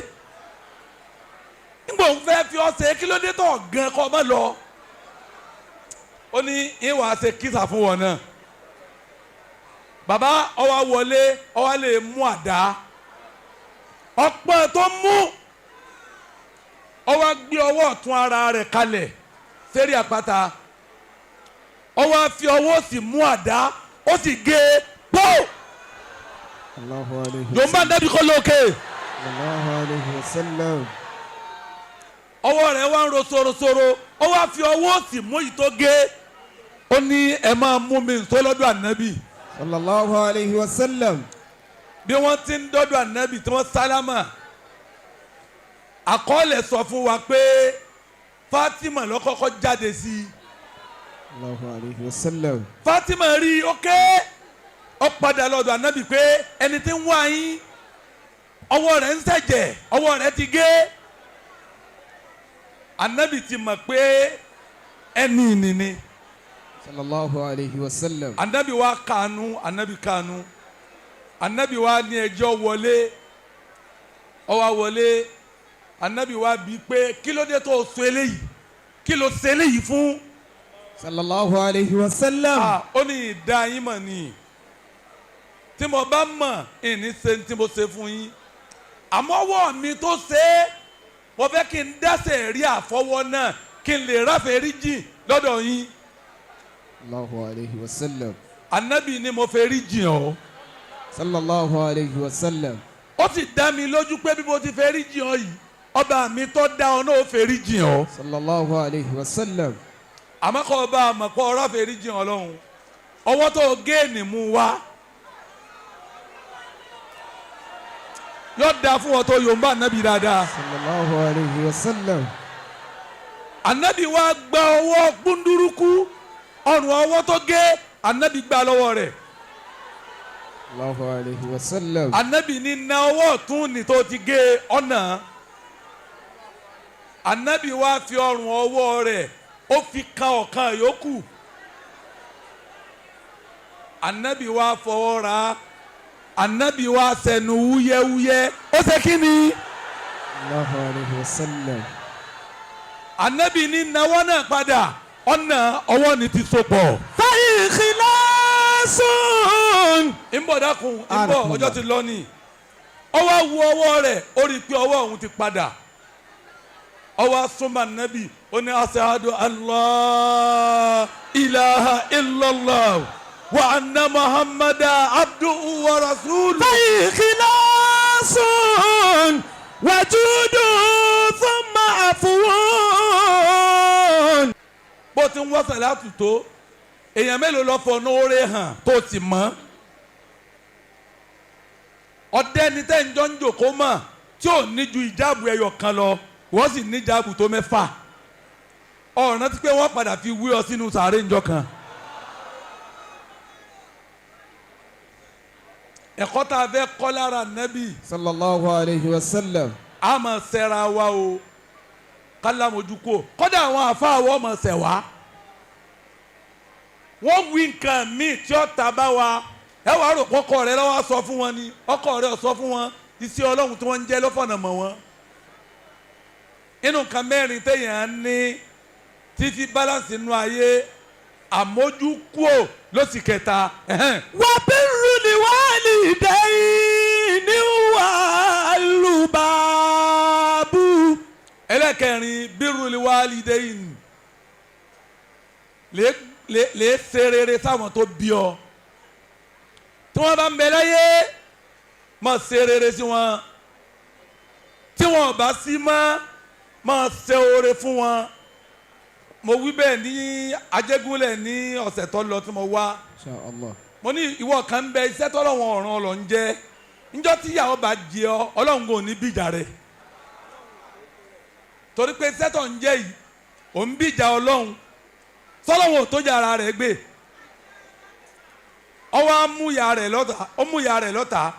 Nígbà òun fẹ́ fi ọ́ ṣe, kí ló dé tó gan kọ́ mọ́ lọ?" Ó ní, "Ìwà ṣe kísà fún wọn náà." Bàbá ọwọ́ wọlé, ọwọ́ lè mú àdá ọ̀pọ̀ tó mú, ọwọ́ gbé ọwọ́ ọ̀tún ara rẹ̀ kalẹ̀ sérí àpáta, ọwọ́ fi ọwọ́ sì mú àdá, ó sì gé e pọ́. Allahu alayhi wa Yorùbá sallam. nẹ́bí kọ́ lókè. Allahu alayhi wa sallam. Ọwọ́ rẹ̀ wá ń ro sorosoro, ó wá fi ọwọ́ sì mú èyí tó gé. Ó ní, "Ẹ máa mú mi nsọ lọ́dọ̀ ànábì." Sallallahu alayhi wa sallam. Bí wọ́n ti ń dọ́dọ̀ ànábì tí wọ́n sálámà, àkọọ́lẹ̀ sọ fún wa pé Fatima ló kọ́kọ́ jáde sí i. Sallallahu alayhi wa sallam. Fatima rí i, ókè, ó padà lọ́dọ̀ ànábì pé ẹni tí ń wá yín, ọwọ́ rẹ̀ ń ṣẹ̀jẹ̀, ọwọ́ rẹ̀ ti gé. Ànábì ti mọ̀ pé ẹni ìnìní. Sallallahu alayhi wa sallam. Anabi wa kanu, anabi kanu, anabi wa ní ẹjọ́ wọlé. Ó wá wọlé, anabi wa bí pé kí ló dé tó o sọ eléyìí? Kí ló ṣe eléyìí fún? Sallallahu alayhi wa sallam. Ah, ó ní ìdá yín mọ̀ ni. Tí mo bá mọ̀, ìní ṣe tí mo ṣe fún yín, àmọ́ ọwọ́ mi tó ṣe é, mo fẹ́ kí n dáṣẹ̀ rí àfọwọ́ náà kí n lè ráfẹ́ rí jìn lọ́dọ̀ yín. Sallallahu alayhi wa sallam. Anabi ni mo fẹ́ rí jìn ọ́. Sallallahu alayhi wa sallam. Ó sì dá mi lójú pé bí mo ti fẹ́ rí jìn ọ́ yìí, ọba mi tó dá ọ náà ó fẹ́ rí jìn ọ́. Sallallahu alayhi wa sallam. Àmọ́ kọ́ ọba àmọ́ kọ́ ọ̀rọ̀ fẹ́ rí jìn ọ́ lọ́hùn, ọwọ́ tó géènì mú wá, yóò dáa fún ọ tó yòǹba ànábì dáadáa. Sallallahu alayhi wa sallam. Ànábì wa gba ọwọ́ gbúndúrúkú, ọrùn ọwọ́ tó gé, ànábì gbà lọ́wọ́ rẹ̀. Sallallahu alayhi wa sallam. Ànábì ní na ọwọ́ ọ̀tún ní tó ti gé ọ̀nà. Ànábì wa fi ọrùn ọwọ́ rẹ̀, ó fi kan ọ̀kan yòókù. Ànábì wa fọwọ́ ra, ànábì wa sẹnu wúyẹ́wúyẹ́. Ó ṣe kí ni? Sallallahu alayhi wa sallam. Ànábì ní nawọ́ náà padà, ọ̀nà ọwọ́ ni ti so pọ̀. Fàyíkìlásùn. Ń bọ̀, dákun, ń bọ̀, ọjọ́ ti lọ ni. Ọwọ́ wu ọwọ́ rẹ̀, ó rí i pé ọwọ́ òun ti padà. Ọwọ́ súnmọ́ nàbì, ó ní ashadu Allah ilaha illallah wa anna muhammadu abduhu wa rasuluhu. Fàyíkìlásùn. Wàjúdù thumma afuwun. Bó ti ń wá sàlátù tó, èèyàn mélòó lọ fọ nóore hàn tó ti mọ́? Ọdẹ ni tẹ́ ń jọ ń jòkó mọ̀ tí ò ní ju ìjáàbù ẹyọ kan lọ, wọ́n sì ní ìjáàbù tó mẹ́fà. Ọ̀ràn ti pé wọ́n padà fi wí ọ sínú sàárè ńjọ́ kan. Ẹ̀kọ́ tá a fẹ́ kọ́ lára nẹ́bì. Sallallahu alayhi wa sallam. A máa ṣẹra wa o, kálámojú kò kọ́dà àwọn àfáà wọ́n máa ṣẹ̀ wá, wọ́n wí nǹkan míì tí ó ta bá wa. Ẹ wàá rò pọ́kọ rẹ lọ́wọ́ sọ fún wọn ni ọkọ rẹ sọ fún wọn, iṣẹ́ ọlọ́run tí wọ́n ń jẹ́ lọ́fọ̀nà mọ̀ wọ́n. Inú nǹkan mẹ́rin téèyàn ní títí balance inú ayé, àmójúkúò ló sì kẹta. Wàbírù ni wàlídẹ́yìn wàlúbàbù. Ẹlẹ́kẹrin, birrul walidayn, lè ṣe rere sáwọn tó bí ọ. Tí wọ́n bá ń bẹ láyé, máa ṣe rere sí wọn. Tí wọn ò bá sí mọ́, máa ṣe oore fún wọn. Mo wí bẹ́ẹ̀ ní Ajégúnlẹ̀ ní ọ̀sẹ̀ tó lọ tí mo wá. Insha Allah. Mo ní ìwọ kan ń bẹ, iṣẹ́ tọ́lọ́wọ́n ọ̀ràn ọ̀lọ́ ń jẹ́. Níjọ́ tí ìyàwó bá jẹ ọ, ọlọ́run kò ní bìjà rẹ̀, torí pé iṣẹ́ tó ń jẹ́ yìí, ò ń bìjà ọlọ́run. Sọlọ́wọ́n ò tó jà ara rẹ̀ gbé. Ọwọ́ á mú ìyá rẹ̀ lọ́tà, ó mú ìyá rẹ̀ lọ́tà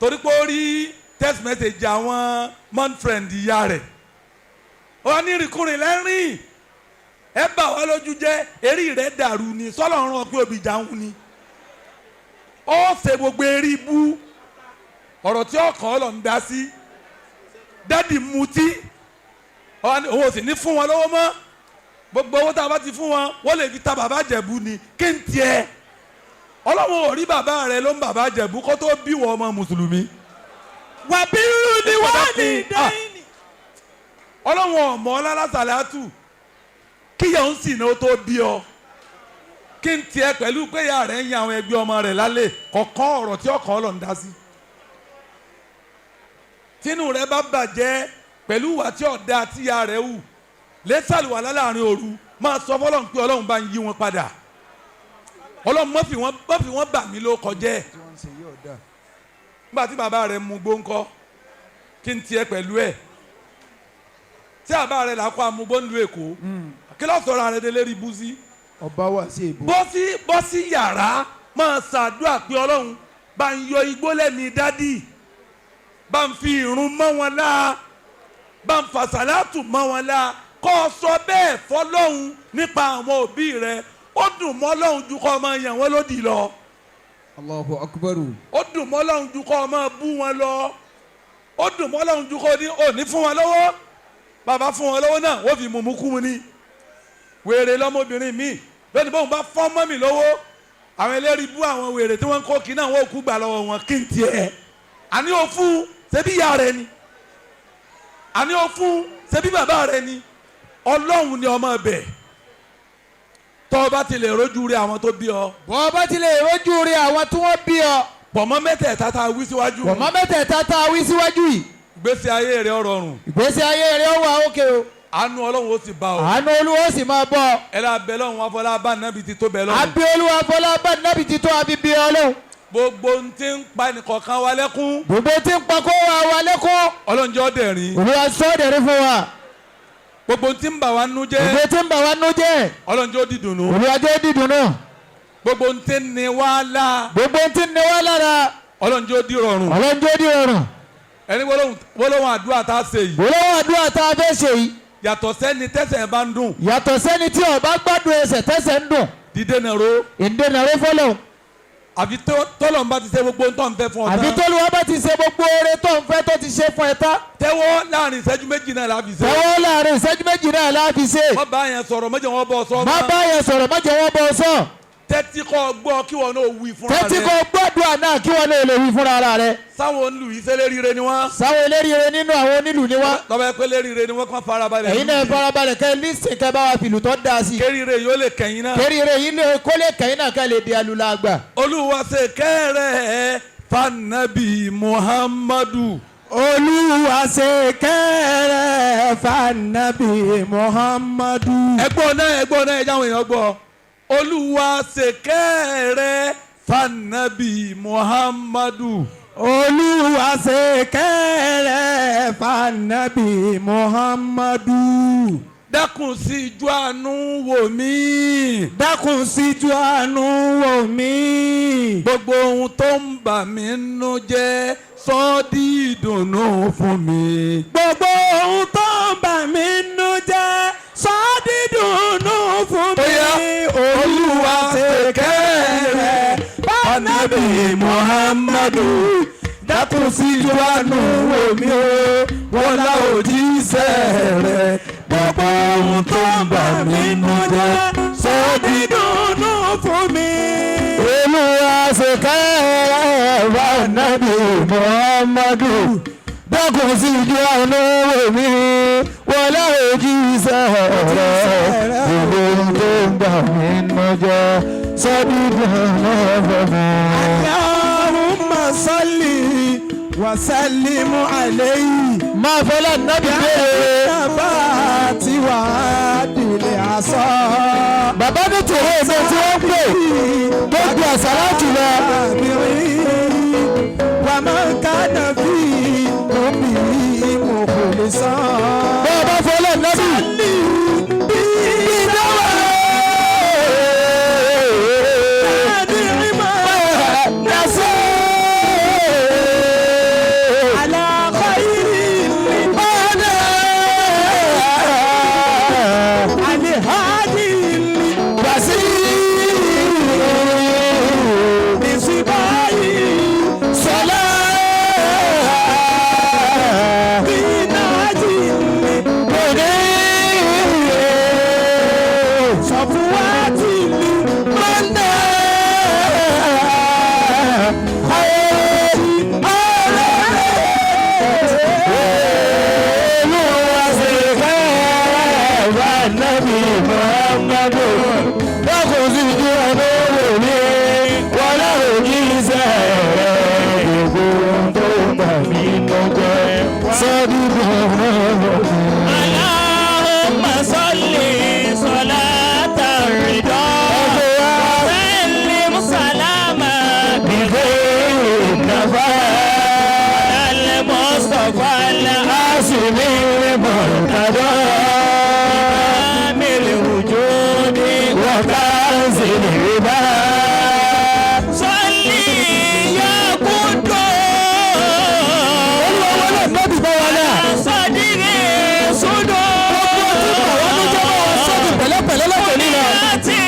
torí pé ó rí text message àwọn man friend ìyá rẹ̀. Ó wá ní ìrìnkúrìn lẹ́rìn, ẹ bà wá lójú jẹ́, eré rẹ̀ dàrú ni. Sọlọ́run rán pé òbí jà ń ni, ó ṣe gbogbo eré ibú. Ọ̀rọ̀ tí ọkàn ọlọ́ ń dá sí, daddy mutí, òun ò sì ní fún wọn lọ́wọ́ mọ́. Gbogbo owó tá a bá ti fún wọn, wọ́n lè fi ta bàbá jẹ̀bú ni. Kí n tiẹ̀, ọlọ́run ò rí bàbá rẹ ló ń bàbá jẹ̀bú kó tó bí wọ́n ọmọ mùsùlùmí. Wàbírù ni wàlídẹ́yìn. Ọlọ́run ọ̀mọ́ ọlálásàlátù kíyà ń sì náà tó bí ọ. Kí n tiẹ̀ pẹ̀lú pé ìyá rẹ̀ ń yan àwọn ẹgbẹ́ ọmọ rẹ̀ lálẹ́ kọ̀ọ̀kan? Ọ̀rọ̀ tí ọkàn ọlọ́ ń dá sí. Tínú rẹ̀ bá bàjẹ́ pẹ̀lú ìwà tí ọ̀dà tíya rẹ̀ wù, lẹ́sàlùwàlá láàrin òru, máa sọ fọlọ́run pé ọlọ́run bá ń yí wọn padà. Ọlọ́run má fi wọ́n, má fi wọ́n bà mí ló kọjẹ́. Nígbà tí bàbá rẹ̀ mú gbóńkọ́, kí n tiẹ̀ pẹ̀lú ẹ̀? Tí bàbá rẹ̀ là kó amúgbó nílùú Èkó, kí ló sọ̀rọ̀ àrẹ délé rí bú sí? Ọba wà sí èbó. Bọ́ sí yàrá, máa ṣàdúrà pé Ọlọ́run bá ń yọ igbó lẹ́mìí daddy, bá ń fi ìrun mọ́ wọn láà, bá ń fàṣàlátù mọ́ wọn láà. Kọ́ ọ sọ bẹ́ẹ̀ fọlọ́hun nípa àwọn òbí rẹ. Ó dùn mọ́ Ọlọ́hun ju kọ́ ọ máa yàn wọ́n lódì lọ. Allahu akbar. Ó dùn mọ́ Ọlọ́hun ju kọ́ ọ máa bú wọn lọ. Ó dùn mọ́ Ọlọ́hun ju kọ́ ọ ní òní fún wọn lọ́wọ́. Bàbá fún wọn lọ́wọ́ náà, wọ́n fi mùmú kú mu ní wèrè lọ́mọbìnrin mi lónìí. Bóun bá fọ́n mọ́ mi lọ́wọ́, àwọn ẹlẹ́rìí bú, àwọn wèrè tí wọ́n ń kó kí náà, wọ́n kú gbà lọ́wọ́ wọn. Kí n tiẹ̀? Àní o fún, ṣebí ìyá rẹ ni? Àní o fún, ṣebí bàbá rẹ ni? Ọlọ́run ni ọmọ bẹ̀. Tọ́ ọ bá ti lè rójú rí àwọn tó bí ọ, Bọ́ bá ti lè rójú rí àwọn tí wọ́n bí ọ, pọ̀mọ́ mẹ́tẹ̀ẹ̀ta tá a wí síwájú, pọ̀mọ́ mẹ́tẹ̀ẹ̀ta tá a wí síwájú yìí, gbèsè ayé rẹ rọrùn. Ìgbésí ayé rẹ̀ ó wà ókè o. Àánú Ọlọ́run ó sì bá ọ. Àánú Olúwa ó sì máa bọ̀ ọ. Ẹ la bẹ lọ́run, afọlá bá nàbì ti tó bẹ lọ́run. Àbí Olúwa fọlá bá nábì ti tó àbí bí Ọlọ́run. Gbogbo ń ti ń pa ẹnìkọ̀ọ̀kan wa lẹ́kún, Gbogbo tí ń pa kó wa wa lẹ́kún, Ọlọ́run jẹ́ ó dẹ̀rín. Olúwa sọ ọ́ dẹ̀rín fún wa. Gbogbo ń ti ń bà wá nú jẹ́, Gbogbo tí ń bà wá nú jẹ́, Ọlọ́run jẹ́ ó dìdùnnú. Olúwa jẹ́ ó dìdùnnú. Gbogbo ń ti ń ní wá lá, Gbogbo tí ń ní wá lára, Ọlọ́run jẹ́ ó dìrọ̀rùn. Ọlọ́run jẹ́ ó dìrọ̀rùn. Ẹni wọ́lọ́wọ́n àdúrà tá a ṣe yìí, Olówó àdúrà tá a fẹ́ ṣe yìí, yàtọ̀ sẹ́ni tẹ́sẹ̀ bá ń dùn, yàtọ̀ sẹ́ni tí ó bá gbádùn ẹsẹ̀ tẹ́sẹ̀ ń dùn, dìde nàró. Ìdènà rẹ fọlọ́. Àfi tọ́lọ̀ ń bá ti ṣe gbogbo ń tọ́ ń fẹ́ fún ọ Àfi tán, tólúwa bá ti ṣe gbogbo oore tó ń fẹ́, tó ti ṣe fún ẹ tán, tẹ́wọ́. Láàrin ìṣẹ́jú 2 náà la fi ṣe. Tẹ́wọ́, láàrin ìṣẹ́jú 2 náà la fi ṣe. Wọ́n bá yẹn sọ̀rọ̀, mọ́jọ́ wọn bọ̀ sọ. Má bá yẹn sọ̀rọ̀, má jẹ́ wọ́n bọ̀ sọ. Tẹ́tí kọ́ gbọ́ kí wọn náà wí fúnra Tẹ́tí rẹ̀. kó gbọ́dọ̀ náà kí wọ́n náà lè wí fúnra ara rẹ̀. Sáwọn onílù yìí, sẹ́lẹ̀ ríire ni wọ́n? Sáwọn eléríire nínú àwọn onílù ni wá? Lọ́wọ́ ẹ pé léríire ni wọ́n, kàn farabalẹ̀. Ẹ̀yin náà farabalẹ̀ kẹ́ lísìn, kẹ́ bá wa fìlù tó dáa sí i. Kéríire yóò lè kẹ́yìn náà. Kéríire yìí lè kó lè kẹ́yìn náà, kẹ́ lè di alùlà àgbà. Olúwa ṣe kẹ́rẹ́ fanabi Muhammadu. Olúwa ṣe kẹ́rẹ́ fanabi Muhammadu. Ẹgbọ́n náà, ẹgbọ́n náà, ẹ̀jẹ̀ àwọn èèyàn gbọ́. Olúwa ṣe kẹ́rẹ́ fanabi Muhammadu. Olúwa ṣe kẹ́rẹ́ fanabi Muhammadu. Dákun sí ijó àánú wò mí. Dákun síjú àánú wò mí. Gbogbo ohun tó ń bà mí nínú jẹ́, sọ di ìdùnnú fún mi. Gbogbo ohun tó ń bà mí nínú jẹ́, sọ dídùnnú fún mi. Ó yá. Olúwa ṣe kẹ́rẹ́ fanabi Muhammadu. Dákun síjú àánú wò mí o, wọlá òjíṣẹ́ rẹ̀. Gbogbo ohun tó ń bà mí nínú jẹ́, sọ dídùnnú fún mi. Olúwa ṣe kẹ́rẹ́ fanabi Muhammadu. Dákun sí ojú àánú wò mí, wọlé òjíṣẹ́ rẹ̀. Gbogbo ohun tó ń bà mí nínú jẹ́, sọ́dídùn fún mi. اللهم صل وسلم عليه. Máa fọlá nábì béèrè. نبات وعدل عصا. Bàbá ní tòró èmi tí wọ́n ń pè tó ju àsálàtù lọ. ومن كان في أمه مخلصا. Bẹ́ẹ̀ bá fọlá nábì. ìdáwọ̀ على خير الهادي بصباعي بنادي صفوات اللهم صل صلاة الرضا. الربا. صلي يا قدوس. Olúwa wọlé nọ́bì bá wa náà. صدري صدور. Gbogbo tí bàwá ló jẹ́ bá wa sọ́dún pẹ̀lẹ́pẹ̀lẹ́ lọ́tọ̀ nínú. Àti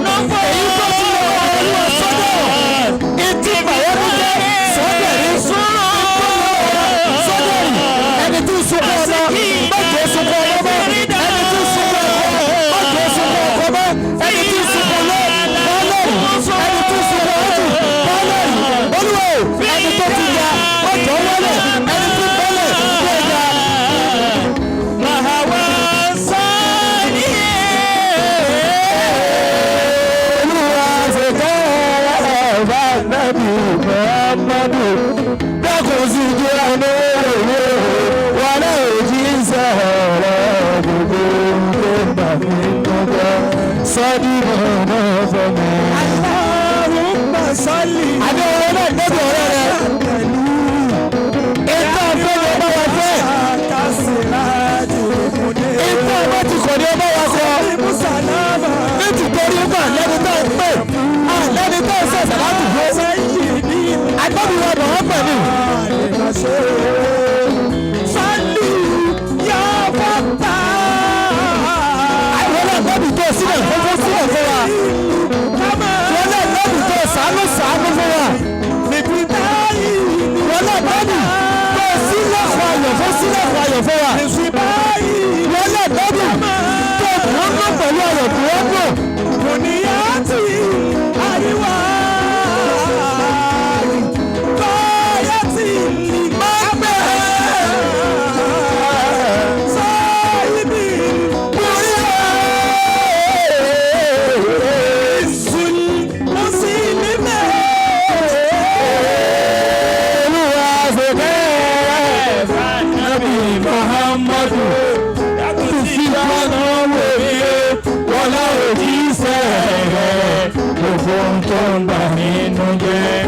nufus. Èyí tó ti lọ wá Olúwa sọ́dọ̀. Etí bàwá ló jẹ́ sọ́dọ̀ rí. Sọ́dọ̀ rí. Ẹni tí ń sunkún ọmọ, má jẹ́ sunkún ọmọ mọ́. Ẹni tí ń sunkún ọkọ, má jẹ́ sunkún ọkọ mọ́. Ẹni tí ń sunkún lọ, bọ́ọ̀lù. Ẹni tí ń sunkún ọtí, bọ́ọ̀lù. Olúwa o, ẹni tó ti ga, má jẹ́ wọlé. Ẹni tí bọ́lẹ̀, gbé ga. Mahawa sani. Olúwa ṣe kẹ́rẹ́ bá nábì Muhammadu. Dákun sí ju àánú òwe wà náà jí sọ̀rọ̀ gbogbo tó bà mí lọ́jọ́. Sọ́dí mọ̀nà fún mi. Allahumma salli. Adéwọlé náà gbọ́dọ̀ ọ̀rẹ́ rẹ̀. Ètò àfẹ́ ni ọba wa fẹ́. Ètò àbá ti kọ̀ ní ọba wa kọ. Nítorí gbà lẹ́ni tó ń pè, lẹ́ni tó ń sẹ̀sẹ̀ láti gbé. Agbábíwá Muhammad ni. Àwọn ọlọ́gbọ́bì tó sílẹ̀ fún sílẹ̀ fún wa. Wọ́n ọlọ́gbọ́bì tó sàánú sàánú fún wa. Wọ́n ọlọ́gbọ́bì tó sílẹ̀kùn ayọ̀ fún sílẹ̀kùn ayọ̀ fún wa. Wọ́n ọlọ́gbọ́bì tó kúndùn pẹ̀lú ayọ̀ kúndùn. Buniyati ariwa kọ́yàtì Má bẹ́ẹ̀. sáyidì sul muslimi. Olúwa ṣe kẹ́rẹ́ Nabi Muhammadu sílánà wèrè wọlá òjíṣẹ́ rẹ̀ gbogbo ohun tó ń bà nínú jẹ́.